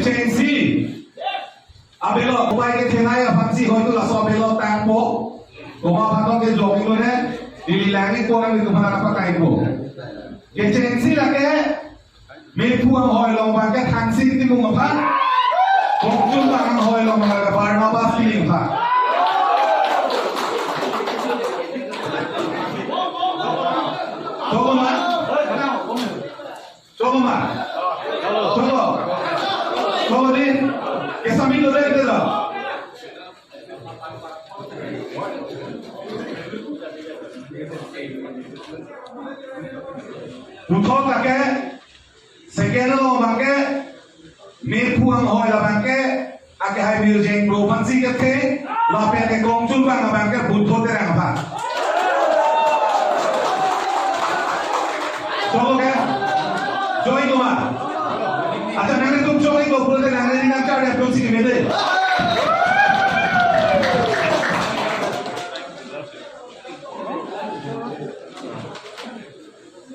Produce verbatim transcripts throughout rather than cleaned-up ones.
Kechengsi abelot, upai kethenei aphansi hoito laso abelot tangpo. Komat aphan ke jogging lo ne, neli langji ko nangtum aphan nangpataipo. Kechengsi lake, Mephu anghoi along abangke Thangsing Timung aphan, Kongchunbang anghoi along abangke Barnabas Killing aphan. Cholo ma? Cholo ma? Cholo. Cholo di. Kesami lo dek dek lo. Puthot lake, second lo abangke, Mephu anghoi labangke, akehai Mirjeng Kro aphansi kethe, lapen ke Kongchunbang abangke Buddho Terang aphan. Cholo ke? Join lo ma? Accha, nangtum join lo, pura nangli nang char ya, tum si mede.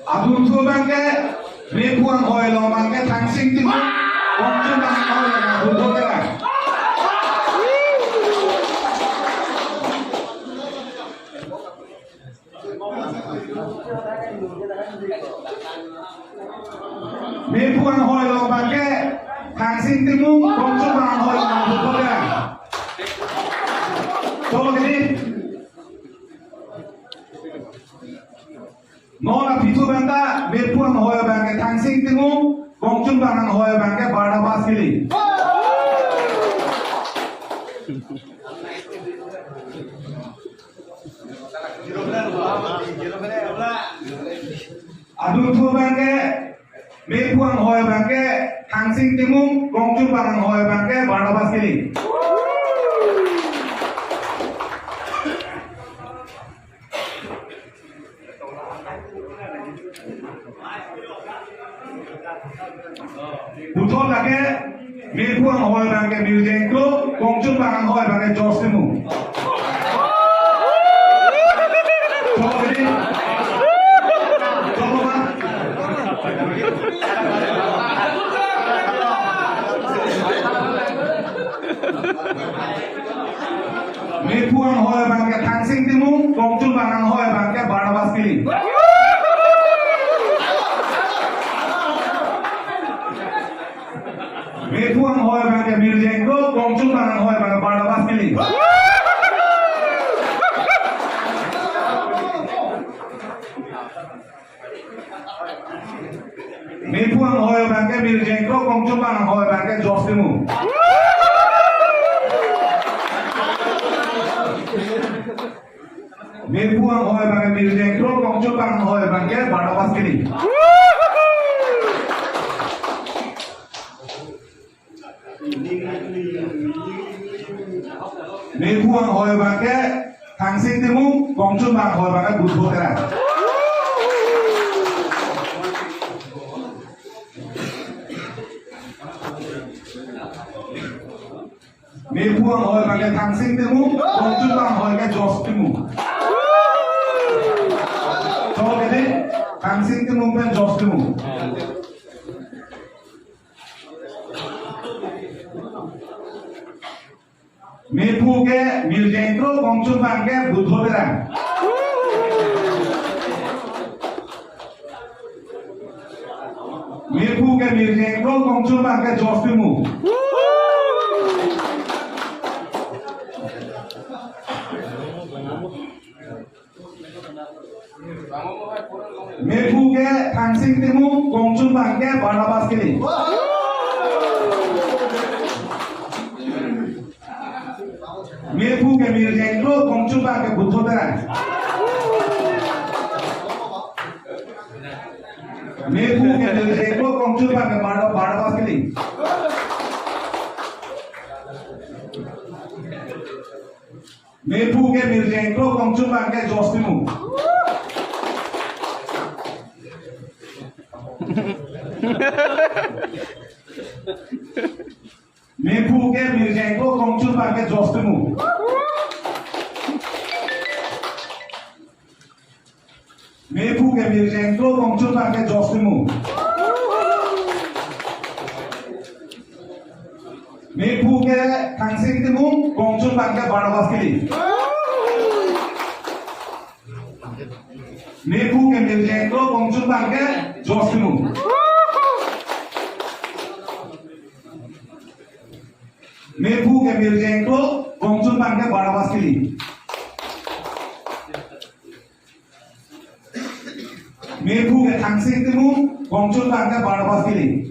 Adunthu abangke, Mephu anghoi along abangke Thangsing Timung, Kongchunbang anghoi along Buddho Terang. Mephu anghoi along abangke, Thangsing Timung, Kongchunbang anghoi along Buddho Terang. Cholo kedi. Non aphi thu abangta, Mephu anghoi abangke Thangsing Timung, Kongchunbang anghoi abangke Barnabas Killing. Adunthu abangke, Mephu anghoi abangke Thangsing Timung, Kongchunbang anghoi abangke Barnabas Killing. Puthot lake, Mephu anghoi abangke Mirjeng Kro, Kongchunbang anghoi abangke George Timung. Cholo kedi. Cholo ma? Mephu anghoi abangke Thangsing Timung, Kongchunbang anghoi abangke Barnabas Killing. Mephu anghoi abangke Mirjeng Kro, Kongchunbang anghoi abangke Barnabas Killing. Mephu anghoi abangke Mirjeng Kro, Kongchunbang anghoi abangke George Timung. Mephu anghoi abangke Mirjeng Kro, Kongchunbang anghoi abangke Barnabas Killing. Mephu anghoi abangke Thangsing Timung, Kongchunbang anghoi abangke Buddho Terang. Mephu anghoi abangke Thangsing Timung, Kongchunbang anghoi ke George Timung. Cholo kedi, Thangsing Timung pen George Timung. Mephu ke Mirjeng Kro, Kongchunbang ke Buddho Terang. Mephu ke Mirjeng Kro, Kongchunbang ke George Timung. Mephu ke Thangsing Timung, Kongchunbang ke Barnabas Killing. Mephu ke Mirjeng Kro, Kongchunbang ke Buddho Terang. Mephu ke Mirjeng Kro, Kongchunbang ke Barna-, Barnabas Killing. Mephu ke Mirjeng Kro, Kongchunbang ke George Timung. Mephu ke Mirjeng Kro, Kongchunbang ke George Timung. Mephu ke Mirjeng Kro, Kongchunbang ke George Timung. Mephu ke Thangsing Timung, Kongchun abang ke Barnabas Killing. Mephu ke Mirjeng Kro, Kongchun abang ke Jos Timung. Mephu ke Mirjeng Kro, Kongchun abang ke Barnabas Killing. Mephu ke Thangsing Timung, Kongchun abang ke Barnabas Killing.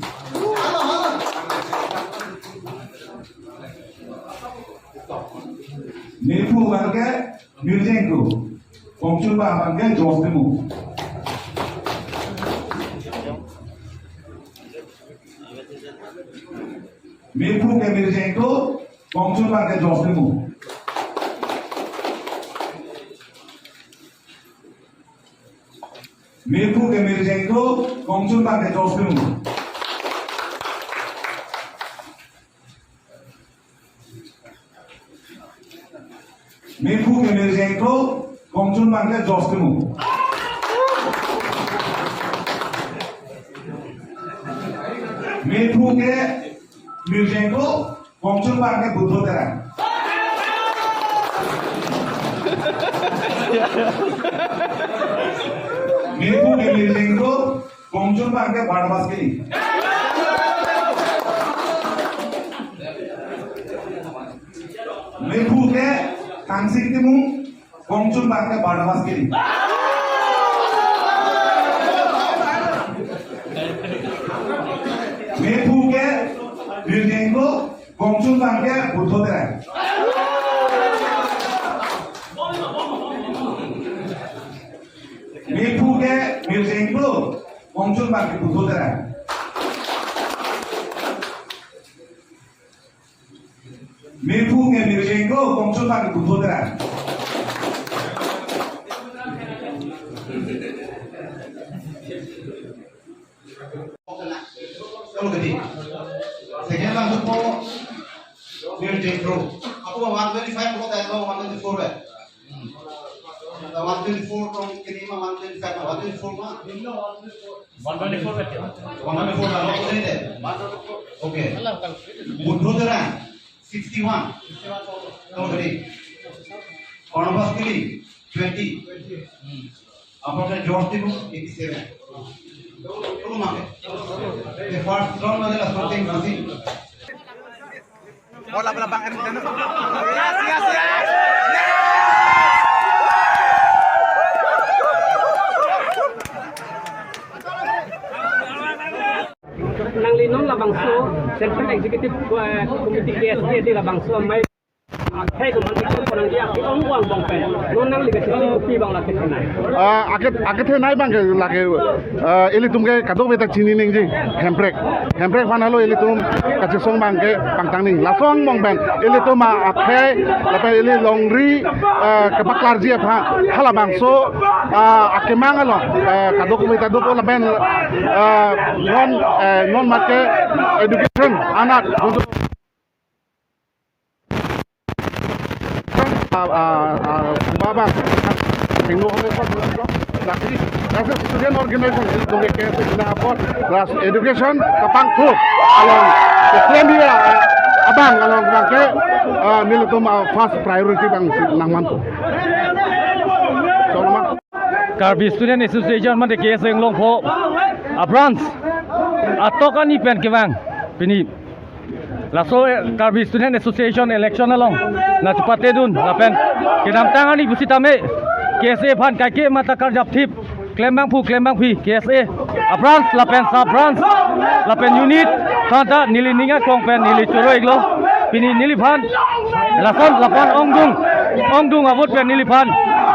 Mephu abang ke Mirjeng Kro, Kongchun abang ke Jos Timung. Mephu ke Mirjeng Kro, Kongchun abang ke Jos Timung. Mephu ke Mirjeng Kro, Kongchun abang ke Jos Timung. Mephu ke Mirjeng Kro, Kongchun abang ke Jos Timung. Mephu ke Mirjeng Kro, Kongchun abang ke Buddho Terang. Mephu ke Mirjeng Kro, Kongchun abang ke Barnabas Killing. Mephu ke Thangsing Timung, Kongchun abang ke Barnabas Killing. Mephu ke Mirjeng Kro, Kongchun abang ke Buddho Terang. Mephu ke Mirjeng Kro, Kongchun abang ke Buddho Terang. Mephu ke Mirjeng Kro, Kongchun abang ke Buddho Terang. Kalau gede. Second langtum po Mirjeng Kro. Ako ba one twenty-five ko tayo one twenty-four ba. One twenty-four from kini ma one twenty-five ma one twenty-four ma. One twenty-four ba. One twenty-four ba. Okay. Buddho Terang sixty-one. Kalau gede. Barnabas Killing twenty. Apar ke Jos Timung eighty-seven. Belum make. The first round adalah something missing. Bola, bola, Bang Erwin. Yes, yes, yes. Nangli non labangso Central Executive, eh, Committee K S A di labangso amei akhei komandan ko nangji akhei ong wang bang pen. Non nangli kachisi kopi bang lake thenei. Ah, ake, ake thenei bang ke lake, ah, ilitum ke kadokave ta chini nangji Hemprek. Hemprek aphan helo ilitum kachesong bang ke pangtang nang. Lason bang pen ilitum akhei lapen ili longri, ah, kepaklarji aphan halabangso, ah, akemang along, ah, kadokave ta do lapen, ah, non, eh, non make education anat Ah, ah, ah, Baba, Singno, lagi, as a student organization, ilitum ke K S A ina apot, ras education, kapangthur, along, keklem dia, ah, abang, along, abang ke, ah, nelitum, ah, first priority bang nangmantu. Karbi Student Association mate K S A Anglongpho a-branch atok ani pen kevang pini laso Karbi Student Association election along nangchepatedun lapen kedamtang ani pusitame K S A aphan kaike mata karjapthip klembangphu klembangpi K S A a-branch lapen sub-branch lapen unit aphanta neli ning aklong pen neli choro-iklo. Pini neliphan lason lapen ongdung, ongdung avote pen neliphan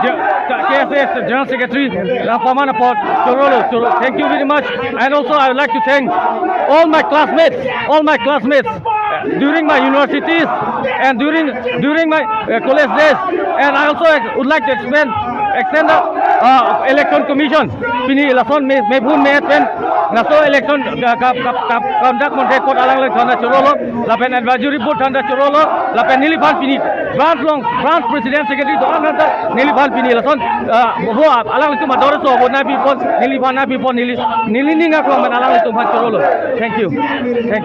je-, K S A General Secretary nangpaman apot chorolo, choro. Thank you very much. And also I would like to thank all my classmates, all my classmates during my universities and during, during my, uh, college days. And I also ex-, would like to explain, extend the, uh, Election Commission. Pini lason me, mephu me pen laso election ka, ka, ka, ka, conduct monte kot alanglitum aphanta chorolo, lapen advisory board aphanta chorolo, lapen neliphan pini branch along, branch president secretary do-an aphanta neliphan pini lason, ah, bo alanglitum ador so bo nangpipon, neliphan nangpipon, neli, neli ning aklong pen alanglitum aphan chorolo. Thank you. Thank you.